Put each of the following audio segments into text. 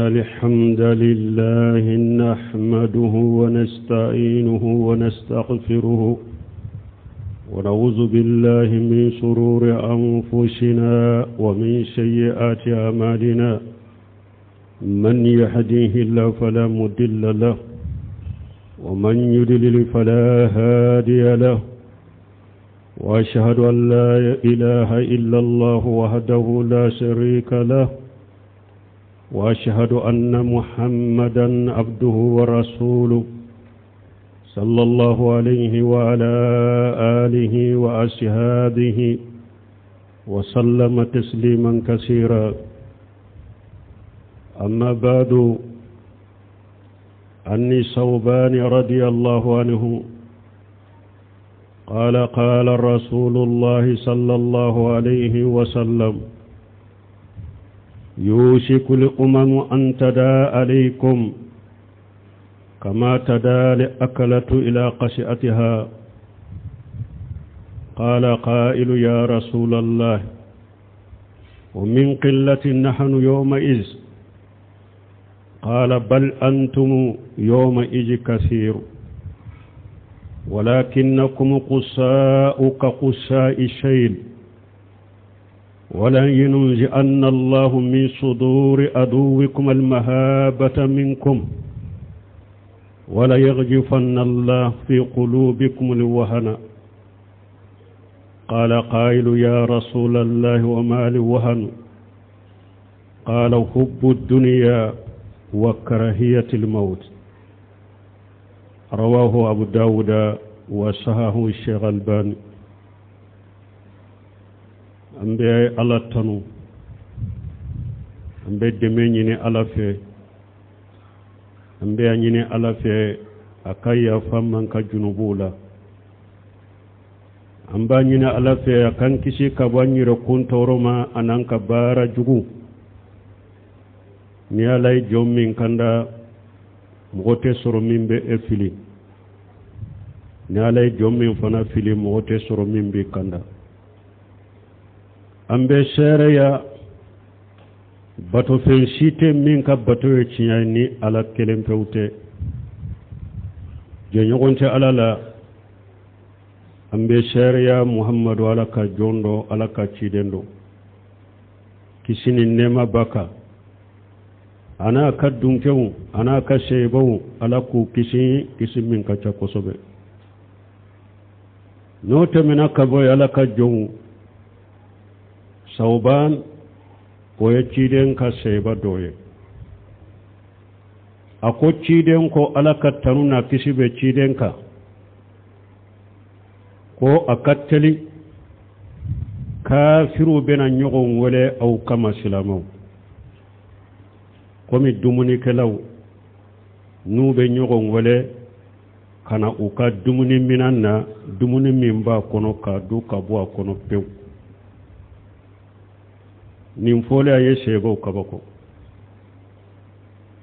الحمد لله نحمده ونستعينه ونستغفره ونعوذ بالله من شرور أنفسنا ومن سيئات أعمالنا من يهديه الله فلا مضل له ومن يضلل فلا هادي له وأشهد أن لا إله إلا الله وحده لا شريك له وأشهد أن محمدا عبده ورسوله صلى الله عليه وعلى آله وأصحابه وسلم تسليما كثيرا أما بعد عني صوبان رضي الله عنه قال قال رسول الله صلى الله عليه وسلم يوشك الأمم أن تدا عليكم كما تدا الأكلة إلى قشئتها قال قائل يا رسول الله ومن قلة نحن يومئذ قال بل أنتم يومئذ كثير ولكنكم قساء كقساء الشيل ولن ينزئن الله من صدور عدوكم المهابة منكم وليغجفن الله في قلوبكم الوهن قال قائل يا رسول الله وما الوهن قال حب الدنيا وكراهية الموت رواه أبو داود وصححه الشيخ الباني an bɛ ala tanu an bɛ dɛmɛ ɲini ala fɛ an bɛ a ɲini ala fɛ a ka yafa an ma an ka junubuw la an b'a ɲini ala fɛ a k'an kisi ka bɔ an yɛrɛ kun tɔɔrɔ ma an'an ka baara jugu ni ala ye jɔn min kanda mɔgɔ tɛ sɔrɔ min bɛ e fili ni ala ye jɔn min fana fili mɔgɔ tɛ sɔrɔ min b'i kanda an bɛ seereya batofɛn si tɛ min ka bato ye tiɲɛ ye ni ala kelen pewu tɛ jɛɲɔgɔn tɛ ala la an bɛ seereya muhamadu ala ka jɔn dɔ ala ka ciden don kisi ni nɛɛma b'a kan a n'a ka dunkew a n'a ka seyibaw ala k'u kisi kisi min ka ca kosɛbɛ n'o tɛmɛna ka bɔ ala ka jɔnw sawuban o ye ciden ka seyiba dɔ ye a ko ciden ko ala ka tanu n'a kisi bɛ ciden kan ko a ka teli kafiriw bɛna ɲɔgɔn wele aw kama silamɛw komi dumunikɛlaw n'u bɛ ɲɔgɔn wele ka na u ka dumuni minan na dumuni min b'a kɔnɔ k'a dun ka bɔ a kɔnɔ pewu nin fɔlen a ye seyibaw kabako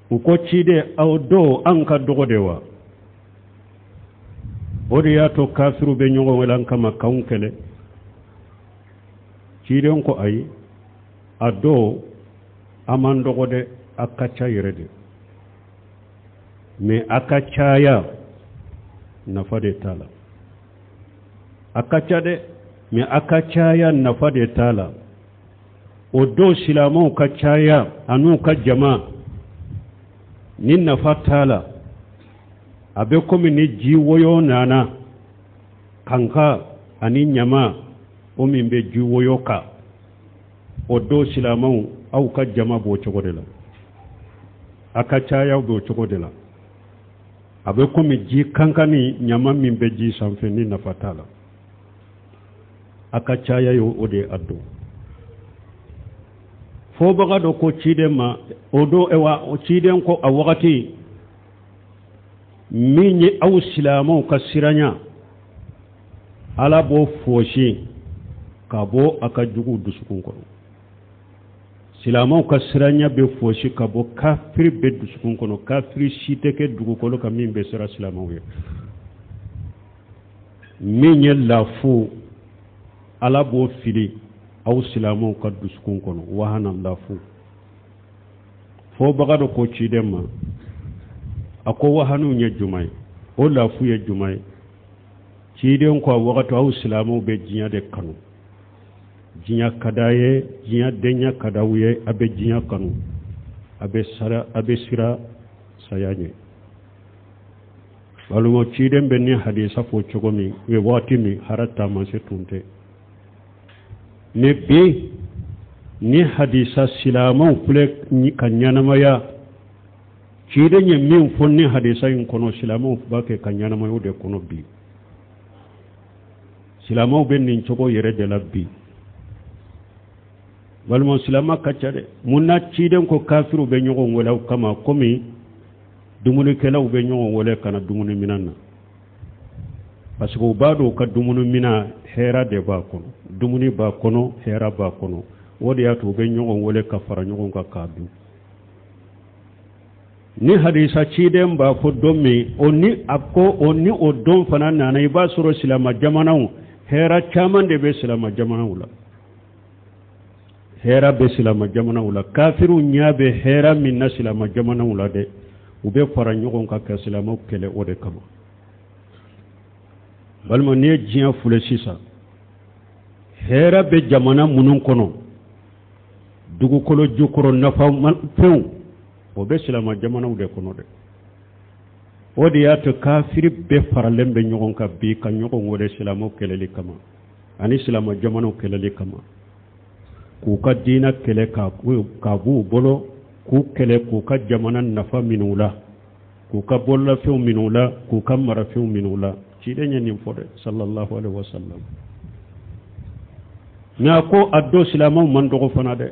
u ko ciden aw don an ka dɔgɔ de wa o de y'a to kafiriw bɛ ɲɔgɔn wele an kama k'anw kɛlɛ ciden ko ayi a don a man dɔgɔ dɛ a ka ca yɛrɛ de mais a ka caya nafa de t'a la a ka ca dɛ mais a ka caya nafa de t'a la o don silamɛw ka caya an'u ka jama ni nafa t'a la a bɛ komi ni ji woyo nana kanka ani ɲama o min bɛ ji woyo kan o don silamɛw aw ka jama b'o cogo de la a ka caya b'o cogo de la a bɛ komi ji kankan ni ɲama min bɛ ji sanfɛ ni nafa t'a la a ka caya ye o de ye a don fɔbaga dɔ ko ciden ma o don wa ciden ko a wagati min ye aw silamɛw ka siranya ala b'o fɔsi ka bɔ a ka juguw dusukun kɔnɔ silamɛw ka siranya bɛ fɔsi ka bɔ kafiri bɛɛ dusukun kɔnɔ kafiri si tɛ kɛ dugukolo kan min bɛ siran silamɛw ɲɛ min ye lafu ala b'o fili aw silamɛw ka dusukun kɔnɔ wahana lafu Fɔbaga dɔ ko ciden ma, a ko wahanu ye juman ye, o lafu ye juman ye? Ciden ko a wagati aw silamɛw bɛ diɲɛ de kanu, diɲɛ ka d'a ye, diɲɛ denya ka d'aw ye, a bɛ diɲɛ kanu, a bɛ sara, a bɛ siran saya ɲɛ. Balimaw, ciden bɛ nin hadisa fɔ cogo min, o ye waati min hara taamasiyɛn tun tɛ. Mais bi ni hadisa silamɛw filɛ ka ɲɛnamaya, ciden ye min fɔ ni hadisa in kɔnɔ, silamɛw b'a kɛ ka ɲɛnamaya o de kɔnɔ bi. Silamɛw bɛ nin cogo yɛrɛ de la bi. Balima, silamɛ ka ca dɛ. Mun na ciden ko kafiriw bɛ ɲɔgɔn wele aw kama komi dumunikɛlaw bɛ ɲɔgɔn wele ka na dumuni minan na? Parce que u b'a dɔn u ka dumuni minan hɛra de b'a kɔnɔ, dumuni b'a kɔnɔ, hɛra b'a kɔnɔ. O de y'a to u bɛ ɲɔgɔn wele ka fara ɲɔgɔn kan k'a dun. Ni hadisa ciden b'a fɔ don min, o ni a ko o ni o don fana nana, i b'a sɔrɔ silama jamanaw hɛra caman de bɛ silama jamanaw la. Hɛra bɛ silama jamanaw la. Kafiriw ɲɛ bɛ hɛra min na silama jamanaw la dɛ, u bɛ fara ɲɔgɔn kan ka silamaw kɛlɛ o de kama. Balima, n'i ye diɲɛ filɛ sisan, hɛra bɛ jamana minnu kɔnɔ, dugukolo jukɔrɔ nafamafɛnw, o bɛ silama jamanaw de kɔnɔ dɛ. O de y'a to kafiri bɛɛ faralen bɛ ɲɔgɔn kan bi ka ɲɔgɔn wele silamaw kɛlɛli kama ani silama jamanaw kɛlɛli kama, k'u ka diinɛ kɛlɛ k'a b'u bolo, k'u kɛlɛ k'u ka jamana nafa minɛ u la, k'u ka bololafɛnw minɛ u la, k'u ka marafɛnw minɛ u la. Ciden ye nin fɔ dɛ, sallallahu alaihi wasallam. Mais a ko a don silamɛw man dɔgɔ fana dɛ.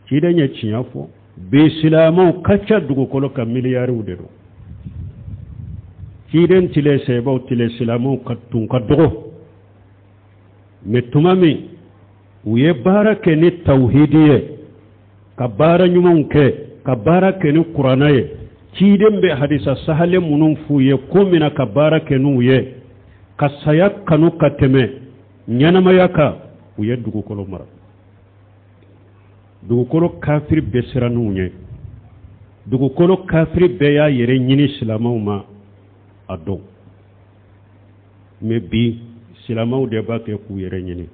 Ciden ye tiɲɛ fɔ. Bi silamɛw ka ca dugukolo kan, miliyariw de don. Ciden tile, sahabaw tile, silamɛw ka tun ka dɔgɔ. Mais tuma min u ye baara kɛ ni tawhidi ye, ka baara ɲumanw kɛ, ka baara kɛ ni kuranna ye, ciden bɛ hadisa sahalen minnu f'u ye ko min na ka baara kɛ n'u ye, ka saya kanu ka tɛmɛ ɲɛnamaya kan, u ye dugukolo mara. Dugukolo kafiri bɛɛ sirann'u ɲɛ. Dugukolo kafiri bɛɛ y'a yɛrɛ ɲini silamɛw ma a dɔn. Mais bi silamɛw de b'a kɛ k'u yɛrɛ ɲini.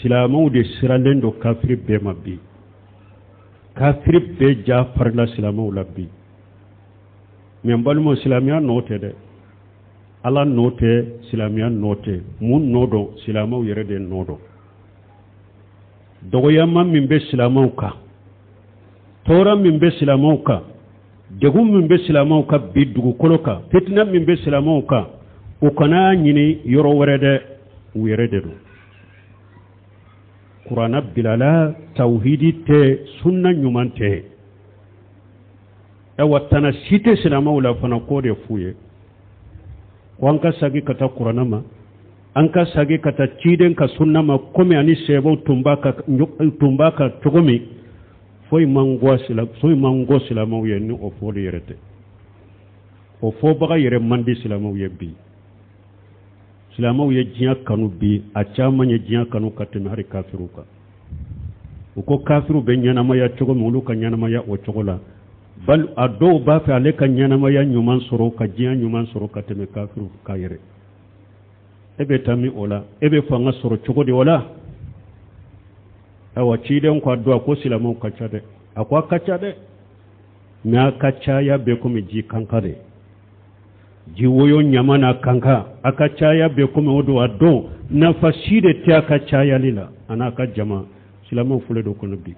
Silamɛw de siralen don kafiri bɛɛ ma bi. Kafiri bɛɛ ja farila silamɛw la bi. Mais n balimaw, silamɛya nɔ tɛ dɛ, Ala nɔ tɛ, silamɛya nɔ tɛ. Mun nɔ don? Silamɛw yɛrɛ de nɔ don. Dɔgɔyama min bɛ silamɛw kan, tɔɔrɔ min bɛ silamɛw kan, degun min bɛ silamɛw kan bi dugukolo kan, fitina min bɛ silamɛw kan, u kana ɲini yɔrɔ wɛrɛ dɛ, u yɛrɛ de don. Kuranna bilala, tawhidi tɛ, sunna ɲuman tɛ. Ayiwa, tana si tɛ silamɛw la fana k'o de f'u ye ko an ka sagi ka taa kuranna ma, an ka sagi ka taa ciden ka sunna ma, komi ani sahabaw tun b'a kan cogo min. Foyi man go silamɛw ye ni o fɔli yɛrɛ tɛ. O fɔbaga yɛrɛ man di silamɛw ye bi. Silamɛw ye diɲɛ kanu bi, a caman ye diɲɛ kanu ka tɛmɛ hali kafiriw kan. U ko kafiriw bɛ ɲɛnamaya cogo min, olu ka ɲɛnamaya o cogo la. Bal a dɔw b'a fɛ ale ka ɲɛnamaya ɲuman sɔrɔ, ka diɲɛ ɲuman sɔrɔ ka tɛmɛ kafiriw kan yɛrɛ. E bɛ taa min o la? E bɛ fanga sɔrɔ cogo di o la? Ayiwa, ciden ko a don a ko silamɛw ka ca dɛ. A ko a ka ca dɛ, mais a ka caya bɛ komi ji kanka de, ji woyo ɲama n'a kanka. A ka caya bɛ komi o don. A don nafa si de tɛ a ka cayali la a n'a ka jama. Silamɛw filɛ do kɔnɔ bi,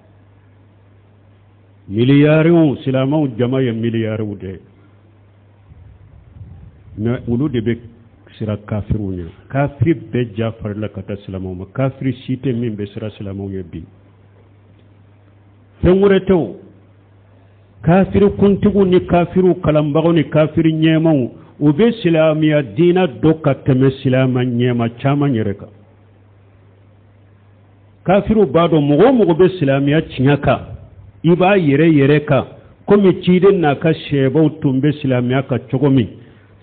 miliyariw. Silamɛw jama ye miliyariw de ye, mais olu de bɛ siran kafiriw ɲɛ. Kafiri bɛɛ ja farila ka taa silamɛw ma. Kafiri si tɛ min bɛ siran silamɛw ye bi. Fɛn wɛrɛ tɛ o, kafiri kuntigiw ni kafiriw kalanbagaw ni kafiri ɲɛmaw, u bɛ silamɛya diinɛ dɔn ka tɛmɛ silamɛ ɲɛma caman yɛrɛ kan. Kafiriw b'a dɔn mɔgɔ o mɔgɔ bɛ silamɛya tiɲɛ kan, i b'a yɛrɛ yɛrɛ kan komi ciden n'a ka sahabaw tun bɛ silamɛya kan cogo min.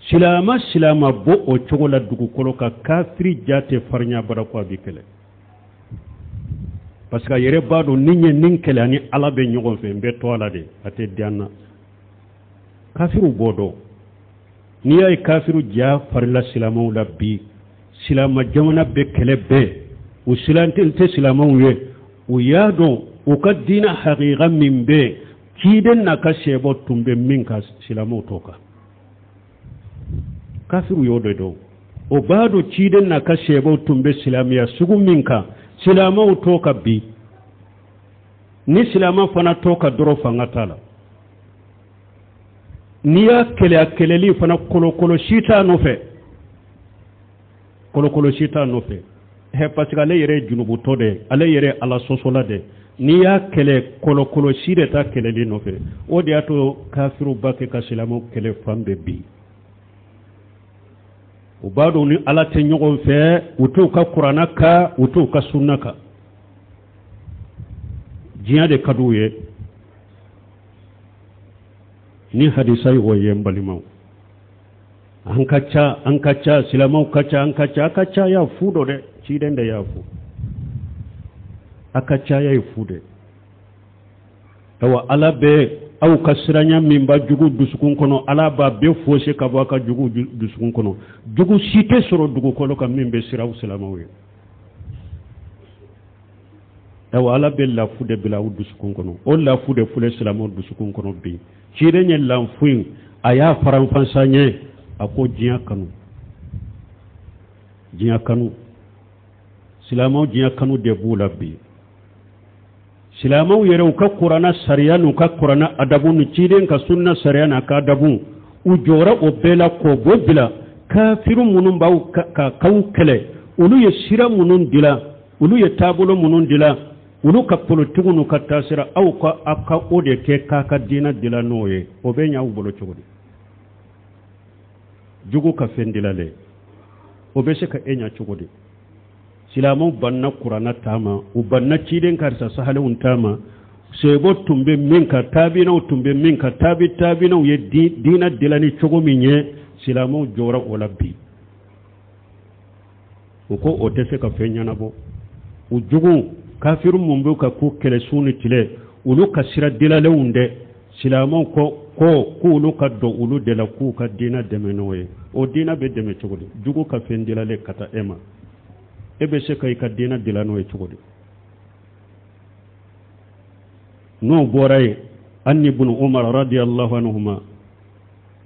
Silamɛ silamɛ bɔ o cogo la dugukolo kan, kafiri ja tɛ farinya bara ko a b'i kɛlɛ. Parce que a yɛrɛ b'a dɔn ni n ye nin kɛlɛ ani Ala bɛ ɲɔgɔn fɛ, n bɛ to a la de, a tɛ diya n na. Kafiriw b'o dɔn. N'i y'a ye kafiriw ja farila silamɛw la bi, silama jamana bɛɛ kɛlɛ bɛɛ, u silanten tɛ silamɛw ye, u y'a dɔn u ka diinɛ hakika min bɛ yen, ciden n'a ka sahabaw tun bɛ min kan, silamɛw t'o kan. Kafiriw y'o de dɔn. O b'a dɔn ciden n'a ka sahabaw tun bɛ silamɛya sugu min kan, silamɛw t'o kan bi. Ni silamɛ fana t'o kan dɔrɔn, fanga t'a la. N'i y'a kɛlɛ, a kɛlɛli fana kolokolo si t'a nɔfɛ, kolokolo si t'a nɔfɛ hɛ, parce que ale yɛrɛ ye junubutɔ de ye, ale yɛrɛ ye Ala sɔsɔla de ye. N'i y'a kɛlɛ, kolokolo si de t'a kɛlɛli nɔfɛ. O de y'a to kafiriw b'a kɛ ka silamɛw kɛlɛ fan bɛɛ bi. U b'a dɔn ni Ala tɛ ɲɔgɔn fɛ, u t'u ka kuranna kan, u t'u ka sunna kan, diɲɛ de ka d'u ye. Ni hadisa ye o ye, n balimaw, an ka ca, an ka ca, silamɛw ka ca, an ka ca, a ka caya fu dɔ dɛ. Ciden de y'a fɔ, a ka caya ye fu de. Awa, Ala bɛ aw ka siranya min b'a jugu dusukun kɔnɔ, Ala b'a bɛɛ fosi ka bɔ a ka jugu dusukun kɔnɔ. Jugu si tɛ sɔrɔ dugukolo kan min bɛ siran aw silamɛw ye. Awa, Ala bɛ lafu de bila aw dusukun kɔnɔ. O lafu de filɛ silamɛw dusukun kɔnɔ bi. Ciden ye lafu in, a y'a faranfasa ɲɛ. A ko diɲɛ kanu, diɲɛ kanu, silamɛw diɲɛ kanu de b'u la bi. Silamɛw yɛrɛ, u ka kuranna sariya n'u ka kuranna adabu ni ciden ka sunna sariya n'a ka adabu, u jɔra o bɛɛ la k'o bɔ bila. Kafiru minnu b'aw ka k'aw kɛlɛ, olu ye sira minnu dila, olu ye taabolo minnu dila, olu ka politigiw n'u ka taasira, aw ka aw ka o de kɛ k'a ka diinɛ dila n'o ye. O bɛ ɲɛ aw bolo cogo di? Jugu ka fɛn dilalen, o bɛ se ka e ɲɛ cogo di? Silamɛw banna kuranna taama, u banna ciden ka hadisa sahalenw taama. Sebo tun bɛ min kan, taabinaw tun bɛ min kan, taabi taabinaw ye diinɛ dila ni cogo min ye, silamɛw jɔra o la bi. U ko o tɛ se ka fɛn ɲɛnabɔ. U jugu kafiru mun b'u ka ko kɛlɛ su ni tile, olu ka sira dilalenw dɛ, silamɛw ko k'olu ka don olu de la, k'u ka diinɛ dɛmɛ n'o ye. O diinɛ bɛ dɛmɛ cogo di? Jugu ka fɛn dilalen ka taa e ma, e bɛ se ka i ka diinɛ dila n'o ye cogo di? N'o bɔra yen, an ibn Umar radiyallahu anhuma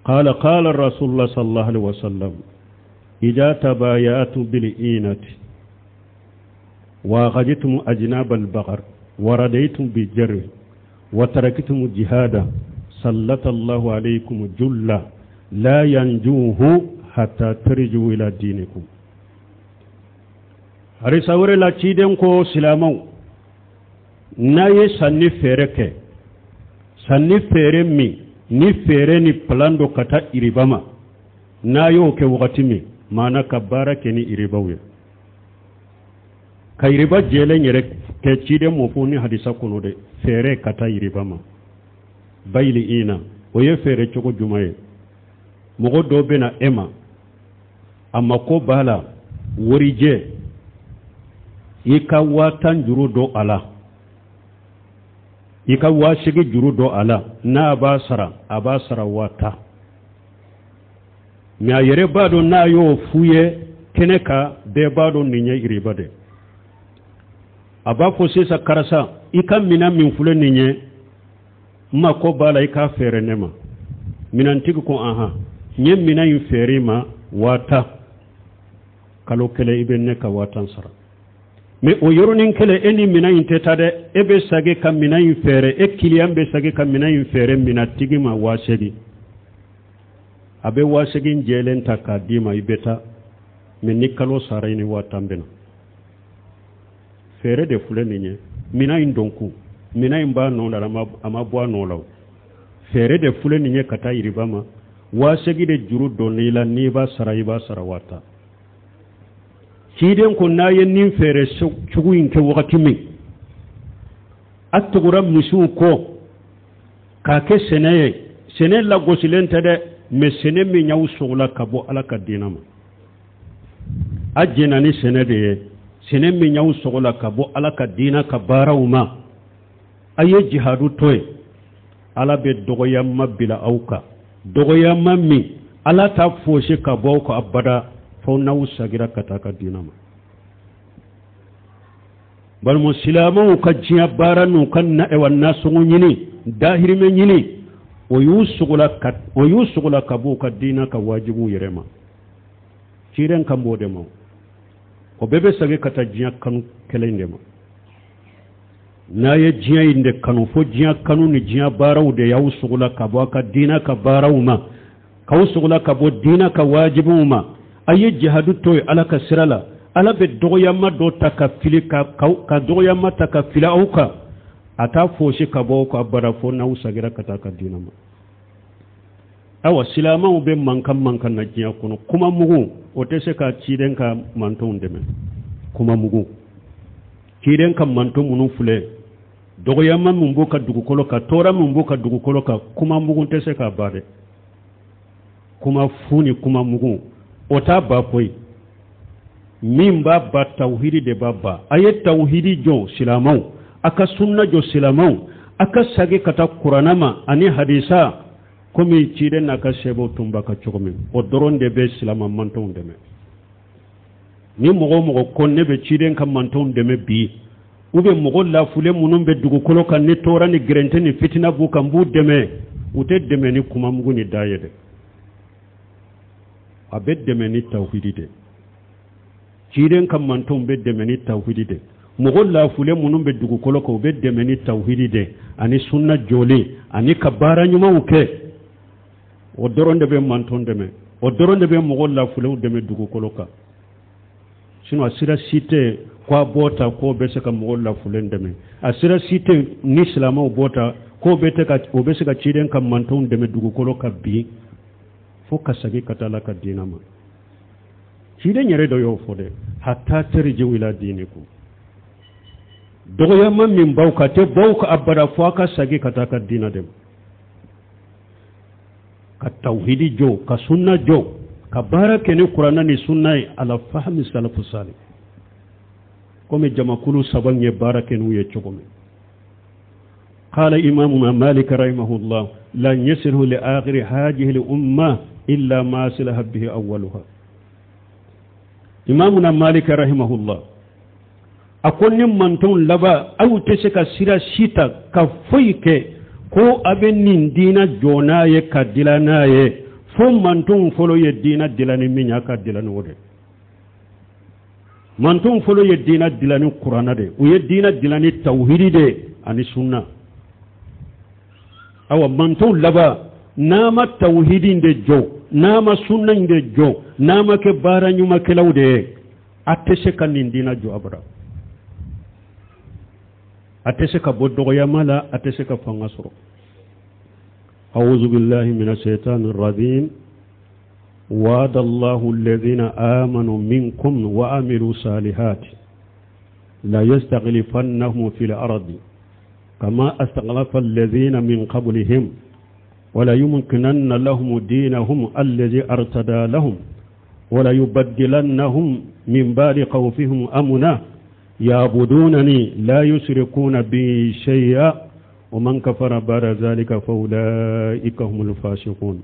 qala qala rasulullah sallallahu alaihi wasallam idha tabaya'tum bil inati wa akhadtum ajnab al baqar wa radaytum bi jarri wa taraktum jihada sallata Allahu alaykum julla la yanjuhu hatta tarji'u ila dinikum. Hadisa wɛrɛ la, ciden ko silamɛw, n'a ye sanni feere kɛ, sanni feere min ni feere ni plan dɔ ka taa iriba ma, n'a y'o kɛ wagati min, maana ka baara kɛ ni iribaw ye, ka iriba jɛlen yɛrɛ kɛ, ciden m'o fɔ ni hadisa kɔnɔ dɛ, feere ka taa iriba ma, bayili ina, o ye feere cogo jumɛn ye? Mɔgɔ dɔ bɛ na e ma, a mako b'a la warijɛ, i ka 10,000 juru don a la, i ka 8,000 juru don a la, n'a b'a sara, a b'a sara 10,000. Mɛ a yɛrɛ b'a dɔn n'a y'o f'u ye kɛnɛ kan, bɛɛ b'a dɔn nin ye iriba de. A b'a fɔ sisan, karisa, i ka minɛn min filɛ nin ye, n mako b'a la, i k'a feere ne ma. Minɛntigi ko anhan, n ye minɛn in feere i ma 10,000, kalo kelen i bɛ ne ka 10,000 sara. Mɛ o yɔrɔnin kelen, e ni minɛn in tɛ taa dɛ. E bɛ sagi ka minɛn in feere, e kiliyan bɛ sagi ka minɛn in feere minɛntigi ma 8,000. A bɛ 8,000 jɛlen ta k'a d'i ma, i bɛ taa. Mɛ ni kalo sara, i ni 10,000 bɛ na. Feere de filɛ nin ye. Minɛn in don kun, minɛn in b'a nɔ la, a ma bɔ a nɔ la. Feere de filɛ nin ye ka taa yiriba ma. 8,000 de juru don i la, n'i b'a sara, i b'a sara 10,000. Ciden ko n'a ye nin feere cogo in kɛ wagati min, a tugura misiw kɔ k'a kɛ sɛnɛ ye, sɛnɛ lagosilen tɛ dɛ, mɛ sɛnɛ min y'aw sogola ka bɔ Ala ka diinɛ ma, a jɛnna ni sɛnɛ de ye. Sɛnɛ min y'aw sogola ka bɔ Ala ka diina ka baaraw ma, a ye jihadu to yen. Ala bɛ dɔgɔyama bila aw kan, dɔgɔyama min Ala t'a fosi ka bɔ aw kan abada fo n'aw sagira ka taa ka diina ma. Balima silamɛw ka diɲɛ baara n'u ka wa nasɔngɔ ɲini, dahirimɛ ɲini, o y'u sogola ka o y'u sogola ka bɔ u ka diina ka wajibiw yɛrɛ ma. Ciden kan b'o de ma. O bɛɛ bɛ segin ka taa diɲɛ kanu kɛlɛ in de ma. N'a ye diɲɛ in de kanu fo diɲɛ kanu ni diɲɛ baaraw de y'aw sogola ka bɔ a ka diina ka baaraw ma, k'aw sogola ka bɔ diina ka wajibiw ma, a ye jihadu to yen Ala ka sira la, Ala bɛ dɔgɔyama dɔ ta ka fili ka ka dɔgɔyama ta ka fili aw kan, a t'a fosi ka bɔ aw kan abada fo n'aw sagira ka taa ka diina ma. Awa silamɛw bɛ mankan mankan na diɲɛ kɔnɔ, kuma mugu o tɛ se ka ciden ka mantonw dɛmɛ. Kuma mugu ciden ka manton minnu filɛ, dɔgɔyama min b'u ka dugukolo kan, tɔɔrɔ min b'u ka dugukolo kan, kuma mugu tɛ se k'a ban dɛ. Kuma fu ni kuma mugu o t'a ban koyi. Min b'a ban, tawhidi de b'a ban. A ye tawhidi jɔ silamɛw, a ka sunna jɔ silamɛw, a ka sagi ka taa kuranna ma ani hadisa, komi ciden n'a ka sɛbɛw tun b'a kan cogo min, o dɔrɔn de bɛ silama mantonw dɛmɛ. Ni mɔgɔ o mɔgɔ ko ne bɛ ciden ka mantonw dɛmɛ bi, u bɛ mɔgɔ lafulen minnu bɛ dugukolo kan ni tɔɔrɔ ni gɛrɛntɛ ni fitina b'u kan, n b'u dɛmɛ, u tɛ dɛmɛ ni kuma mugu ni da ye dɛ. A bɛ dɛmɛ ni tawhidi de. Ciden ka mantonw bɛ dɛmɛ ni tawhidi de. Mɔgɔ lafulen minnu bɛ dugukolo kan, u bɛ dɛmɛ ni tawhidi de ani sunna jɔlen ani ka baara ɲumanw kɛ. O dɔrɔn de bɛ manton dɛmɛ, o dɔrɔn de bɛ mɔgɔ lafulenw dɛmɛ dugukolo kan. Sinon a sira si tɛ ko a b'o ta k'o bɛ se ka mɔgɔ lafulen dɛmɛ. A sira si tɛ ni silamɛw b'o ta k'o bɛ ka o bɛ se ka ciden ka mantonw dɛmɛ dugukolo kan bi, fo ka segin ka taa Ala ka diinɛ ma. Ciden yɛrɛ dɔ y'o fɔ dɛ, hatta tarji'u ila dinikum. Dɔgɔyama min b'aw kan, tɛ b'aw kan abada fo a ka segin ka taa ka diinɛ de ma. Ka tawhidi jɔ, ka sunna jɔ, ka baara kɛ ni kuranna ni sunna ye ala fahmi salafu salih, komi jamakulu saba ye baara kɛ n'u ye cogo min. قال إمامنا مالك رحمه الله لن يصله لآخر هذه الأمة إلا ما صلح به أولها. إمامنا مالك رحمه الله أقول من تون لبا أو تسك سيرا سيتا كفيك ko a bɛ nin diina jɔ n'a ye ka dila n'a ye, fo mantonw fɔlɔ ye diina dila ni min ye, a ka dila ni o de. Mantonw fɔlɔ ye diina dila ni kuranna de, u ye diina dila ni tawhidi de ani sunna. Awa mantonw laban n'a ma tawhidi de jɔ, n'a ma sunna in de jɔ, n'a ma kɛ baara ɲumankɛlaw de ye, a tɛ se ka nin diina jɔ abada. A tɛ se ka bɔ dɔgɔyama la, a tɛ se ka fanga sɔrɔ. A'udhu billahi minash shaitani rajim. وعد الله الذين آمنوا منكم وعملوا الصالحات لا يستخلفنهم في الأرض كما استخلف الذين من قبلهم ولا يمكنن لهم دينهم الذي ارتدى لهم ولا يبدلنهم من بعد خوفهم أمنا يعبدونني لا يشركون بي شيئا ومن كفر بعد ذلك فأولئك هم الفاسقون.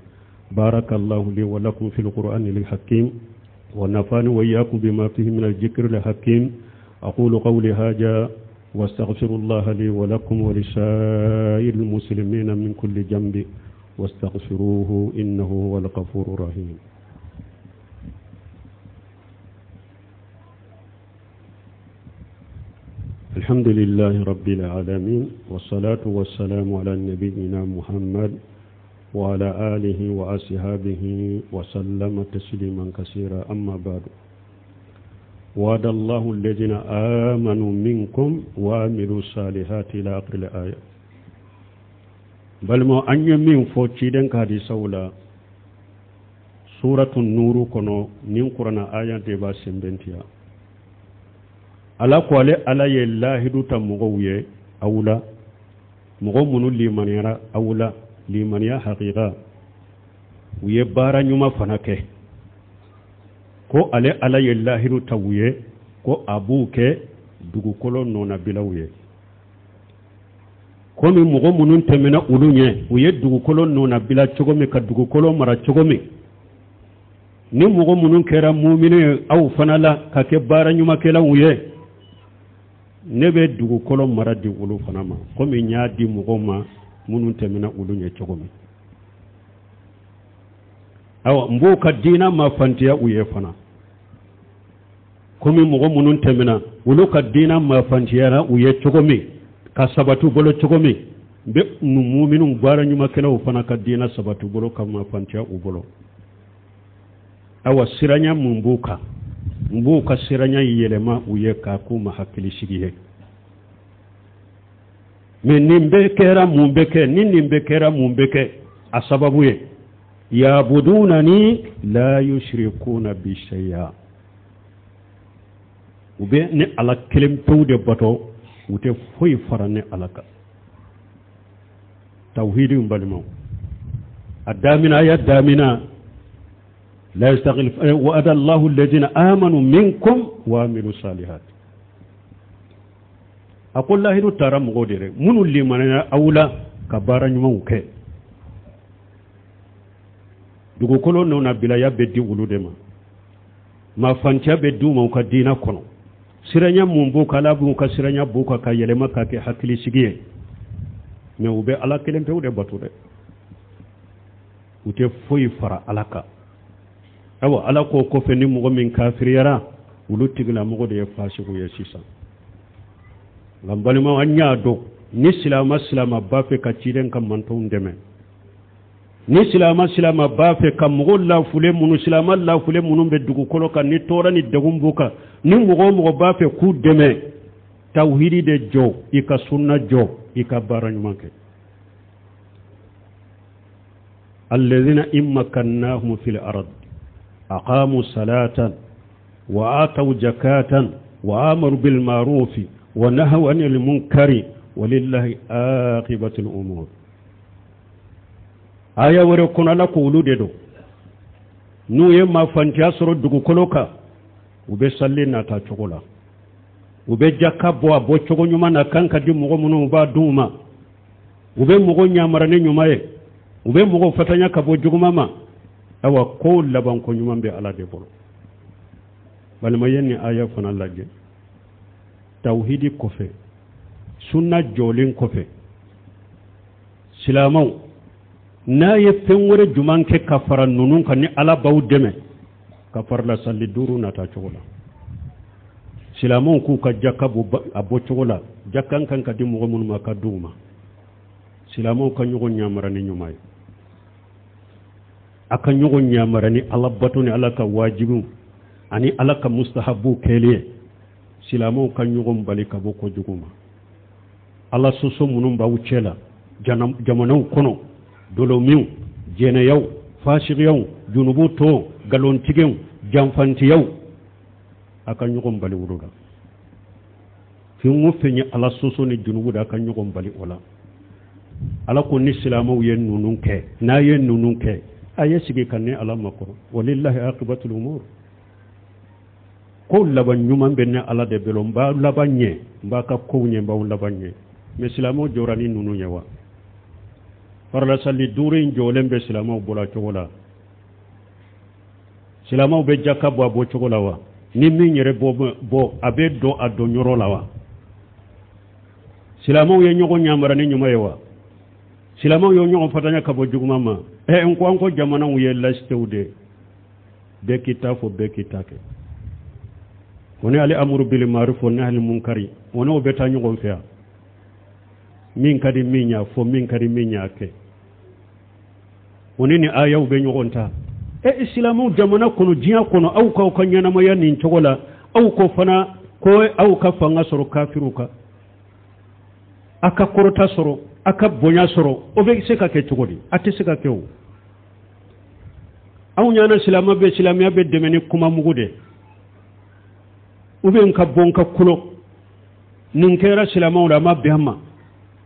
بارك الله لي ولكم في القرآن الحكيم ونفعني وإياكم بما فيه من الذكر الحكيم. أقول قولي هذا واستغفر الله لي ولكم ولسائر المسلمين من كل ذنب واستغفروه إنه هو الغفور الرحيم. الحمد لله رب العالمين والصلاة والسلام على نبينا محمد وعلى آله وأصحابه وسلم تسليما كثيرا. أما بعد، وعد الله الذين آمنوا منكم وعملوا الصالحات إلى آخر الآية. بل ما أن يمين فوتشيدن كهدي سولا سورة النور كنو نين قرآن آية دبا سنبنتيا ala ko ale ala ye lahidu ta mɔgɔw ye aw la, mɔgɔ minnu limaniyara aw la, limaniya hakika, u ye baara ɲuman fana kɛ, ko ale ala ye lahidu ta u ye. Ko a b'u kɛ dugukolo nɔnabilaw ye, komi mɔgɔ minnu tɛmɛna olu ɲɛ, u ye dugukolo nɔnabila cogo min, ka dugukolo mara cogo min. Ni mɔgɔ minnu kɛra mumini ye aw fana la, ka kɛ baara ɲumankɛlaw ye, ne bɛ dugukolo mara di olu fana ma, komi n y'a di mɔgɔw ma minnu tɛmɛna olu ɲɛ cogo min. Awa, n b'u ka diina mafantiya u ye fana, komi mɔgɔ minnu tɛmɛna, olu ka diina mafantiyara u ye cogo min, ka sabati u bolo cogo min, n bɛ muminiw, baara ɲumankɛlaw fana ka diina sabati u bolo, ka mafantiya u bolo. Awa, siranya mun b'u kan, n b'u ka siranya yɛlɛma u ye k'a k'u ma hakilisigi ye. Mais nin bɛɛ kɛra, mun bɛ kɛ? Ni nin bɛɛ kɛra, mun bɛ kɛ a sababu ye? Yabudunani la yushrikuna bi shay'a. U bɛ ne Ala kelen pewu de bato, u tɛ foyi fara ne Ala kan. Tawhidi, n balimaw, a damina, a y'a damina la yastakhlifu wa'ada Allahu alladhina amanu minkum wa amilu salihat. A ko lahidu taara mɔgɔw de dɛ, minnu limaniyara aw la ka baara ɲumanw kɛ, dugukolo nɔnabilaya bɛ di olu de ma, mafantiya bɛ d'u ma u ka diinɛ kɔnɔ. Siranya mun b'u kan, Ala b'u ka siranya b'u kan ka yɛlɛma ka kɛ hakilisigi ye. Mais u bɛ Ala kelen pewu de bato dɛ, u tɛ foyi fara Ala kan. Awa, Ala k'o kɔfɛ, ni mɔgɔ min kafiriyara, olu tigilamɔgɔ de ye fasiku ye sisan. Nka n balimaw, an y'a dɔn, ni silama silama b'a fɛ ka ciden ka mantɔnw dɛmɛ, ni silama silama b'a fɛ ka mɔgɔ lafulen minnu, silama lafulen minnu bɛ dugukolo kan, ni tɔɔrɔ ni degun b'u kan, ni mɔgɔ o mɔgɔ b'a fɛ k'u dɛmɛ, tawhidi de jɔ, i ka sunna jɔ, i ka baara ɲuman kɛ. Alladhina in makkannahum fil ard aqamu salatan wa ataw zakatan wa amaru bil ma'ruf wa nahaw anil munkari walillahi aqibatul umur. Aya wɛrɛ kɔnɔ, Ala ko olu de don, n'u ye mafantiya sɔrɔ dugukolo kan, u bɛ sali nata cogo la, u bɛ jaka bɔ a bɔ cogo ɲuman na kan ka di mɔgɔ minnu, u b'a d'u ma, u bɛ mɔgɔ ɲamara ni ɲuman ye, u bɛ mɔgɔ fatanya ka bɔ juguman ma. Awa, ko labanko ɲuman bɛ Ala de bolo. Balima ye, nin aya fana lajɛ. Tawhidi kɔfɛ, sunna jɔlen kɔfɛ, silamaw n'a ye fɛn wɛrɛ juman kɛ ka fara ninnu kan, ni Ala b'aw dɛmɛ ka farila sali duuru nata cogo la, silamɛw k'u ka jaka bɔ a bɔ cogo la, jaka kan ka di mɔgɔ minnu ma, ka di u ma, silamɛw ka ɲɔgɔn ɲamara ni ɲuman ye, a ka ɲɔgɔn ɲamara ni Ala bato ni Ala ka wajibiw ani Ala ka mustahabu kɛli ye, silamɛw ka ɲɔgɔn bali ka bɔ kojugu ma, Ala sɔsɔ minnu b'aw cɛ la jamanaw kɔnɔ, dolomiw, jɛnɛyaw, fasigiyaw, junubu tɔ, nkalontigiw, janfantiyaw, a ka ɲɔgɔn bali olu la. Fɛn o fɛn ye Ala sɔsɔ ni junubu de, a ka ɲɔgɔn bali o la. Ala ko ni silamɛw ye ninnu kɛ, n'a ye ninnu kɛ, a ye sigi ka ne Ala makɔrɔ. Walillahi aqibatul umur. Ko laban ɲuman bɛ ne Ala de bolo. N b'a laban ɲɛ, n b'a ka kow ɲɛ, n b'aw laban ɲɛ. Mais silamɛw jɔra ni ninnu ye wa? Farila sali duuru in jɔlen bɛ silamɛw bolo cogo la? Silamɛw bɛ jaka bɔ a bɔ cogo la wa? Ni min yɛrɛ bɔ bɔ, a bɛ don a don yɔrɔ la wa? Silamɛw ye ɲɔgɔn ɲamara ni ɲuman ye wa? Silamɛw ye ɲɔgɔn fatanya ka bɔ juguman ma? Ɛ, n ko an ko jamanaw ye laïcitéw de, bɛɛ k'i ta fɔ, bɛɛ k'i ta kɛ. O ni ale amuru bil maruf wa nahyi munkari, o n'o bɛ taa ɲɔgɔn fɛ yan. Min ka di min y'a fɔ, min ka di min y'a kɛ, o ni ayaw bɛ ɲɔgɔn ta. Ɛ, silamɛw, jamana kɔnɔ, diɲɛ kɔnɔ, aw k'aw ka ɲɛnamaya nin cogo la, aw ko fana ko aw ka fanga sɔrɔ kafiriw kan, a ka kɔrɔta sɔrɔ, a ka bonya sɔrɔ, o bɛ se ka kɛ cogo di? A tɛ se ka kɛ. O anw ɲana, silamɛ bɛ silamɛya bɛ dɛmɛ ni kuma mugu de, u bɛ n ka bɔ n ka kulo. Nin kɛra silamɛw la, a ma bɛn a ma.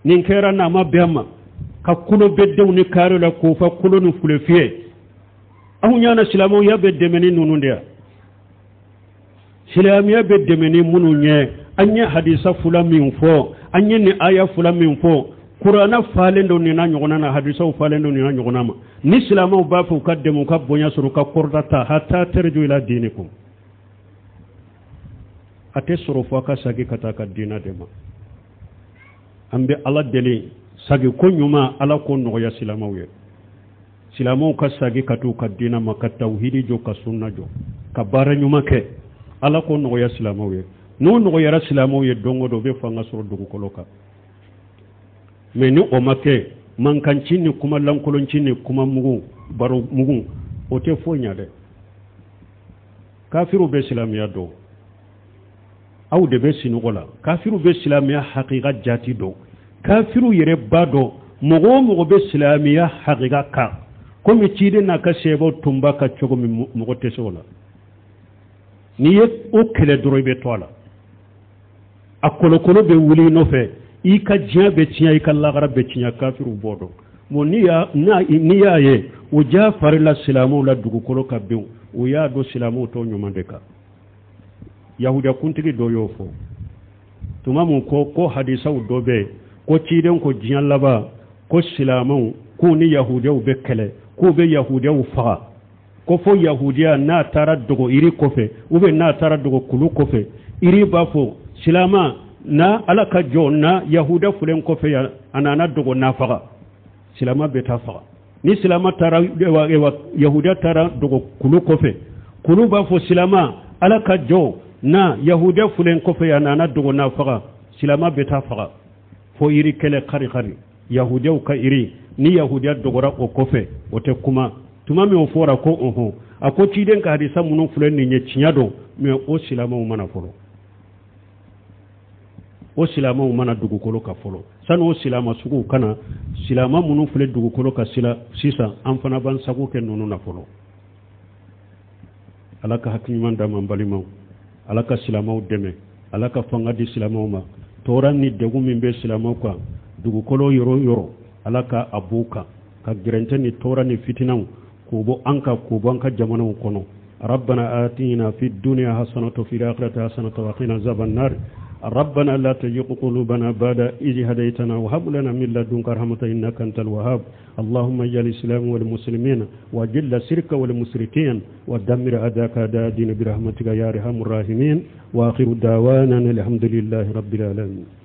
Nin kɛra n'a ma bɛn a ma, ka kulo bɛ denw ni kari la k'o fa kulo ni fule fiyɛ. Anw ɲana, silamɛw ya bɛ dɛmɛ ni ninnu de ya. Silamɛya bɛ dɛmɛ ni minnu ye, an ye hadisa fila min fɔ, an ye nin aya fila min fɔ, kuranna falen don nin na ɲɔgɔnna na, hadisaw falen don nin na ɲɔgɔnna ma. Ni silamɛw b'a fɛ u ka dɛmɛ, u ka bonya sɔrɔ, u ka kɔrɔta ta, hata tarjiu ila dinikum, a tɛ sɔrɔ fo a ka sagi ka taa ka diina de ma. An bɛ Ala deli, sagi ko ɲuman, Ala k'o nɔgɔya silamɛw ye. Silamɛw ka sagi ka t'u ka diina ma, ka tawhidi jɔ, ka sunna jɔ, ka baara ɲuman kɛ. Ala k'o nɔgɔya silamɛw ye. N'o nɔgɔyara silamɛw ye, don o don u bɛ fanga sɔrɔ dugukolo kan. Mɛ ni o ma kɛ, mankanci ni kuma lankolonci ni kuma mugu, baro mugu, o tɛ foyi ɲa dɛ. Kafiriw bɛ silamɛya dɔn, aw de bɛ sinɔgɔ la. Kafiriw bɛ silamɛya hakika jati dɔn. Kafiriw yɛrɛ b'a dɔn, mɔgɔ o mɔgɔ bɛ silamɛya hakika kan, komi ciden n'a ka sahabaw tun b'a kan cogo min, mɔgɔ tɛ se o la. N'i ye o kɛlɛ dɔrɔn, i bɛ to a la, a kolokolo bɛ wuli i nɔfɛ, i ka diɲɛ bɛ tiɲɛ, i ka lagara bɛ tiɲɛ. Kafiriw b'o dɔn. Bon, n'i y'a ye o ja fari la silamɛw la dugukolo kan bin, o y'a dɔn silamɛw t'o ɲuman de kan. Yahudiya kuntigi dɔ y'o fɔ tuma mun ko hadisaw dɔ bɛ yen ko ciden ko diɲɛ laban ko silamɛw k'u ni yahudiyaw bɛ kɛlɛ, k'u bɛ yahudiyaw faga, ko fo yahudiya n'a taara dogo yiri kɔfɛ ou bien n'a taara dogo kulu kɔfɛ, yiri b'a fɔ silama na, Ala ka jɔn na, yahudiya filɛ kɔfɛ yan, a nana dogo n'a faga. Silama bɛ taa faga. Ni silama taara, yahudiya taara dogo kulu kɔfɛ, kulu b'a fɔ silama, Ala ka jɔn na, yahudiya filɛ kɔfɛ yan, a nana dogo n'a faga. Silama bɛ taa faga. Fo yiri kɛlɛ kari kari, yahudiyaw ka yiri, ni yahudiya dogora o kɔfɛ, o tɛ kuma. Tuma min o fɔra ko ɔhɔn, a ko ciden ka hadisa minnu filɛ nin ye, tiɲɛ don, mɛ o silamɛw mana fɔlɔ, o silamɛw mana dugukolo kan fɔlɔ. Sani o silama suguw kana, silama minnu filɛ dugukolo kan sila sisan, an fana b'an sago kɛ ninnu na fɔlɔ. Ala ka hakili ɲuman d'an ma. N balimaw, Ala ka silamɛw dɛmɛ, Ala ka fanga di silamɛw ma. Tɔɔrɔ ni degun min bɛ silamɛw kan dugukolo yɔrɔ o yɔrɔ, Ala ka a b'u kan, ka gɛrɛntɛ ni tɔɔrɔ ni fitinaw k'o bɔ an kan, k'o bɔ an ka jamanaw kɔnɔ. ربنا آتنا في الدنيا حسنة وفي الآخرة حسنة وقنا عذاب النار. ربنا لا تزغ قلوبنا بعد إذ هديتنا وهب لنا من لدنك رحمة إنك أنت الوهاب. اللهم اجعل الإسلام والمسلمين، وأذل الشرك والمشركين، ودمر أعداءك أعداء الدين برحمتك يا أرحم الراحمين. وآخر دعوانا الحمد لله رب العالمين.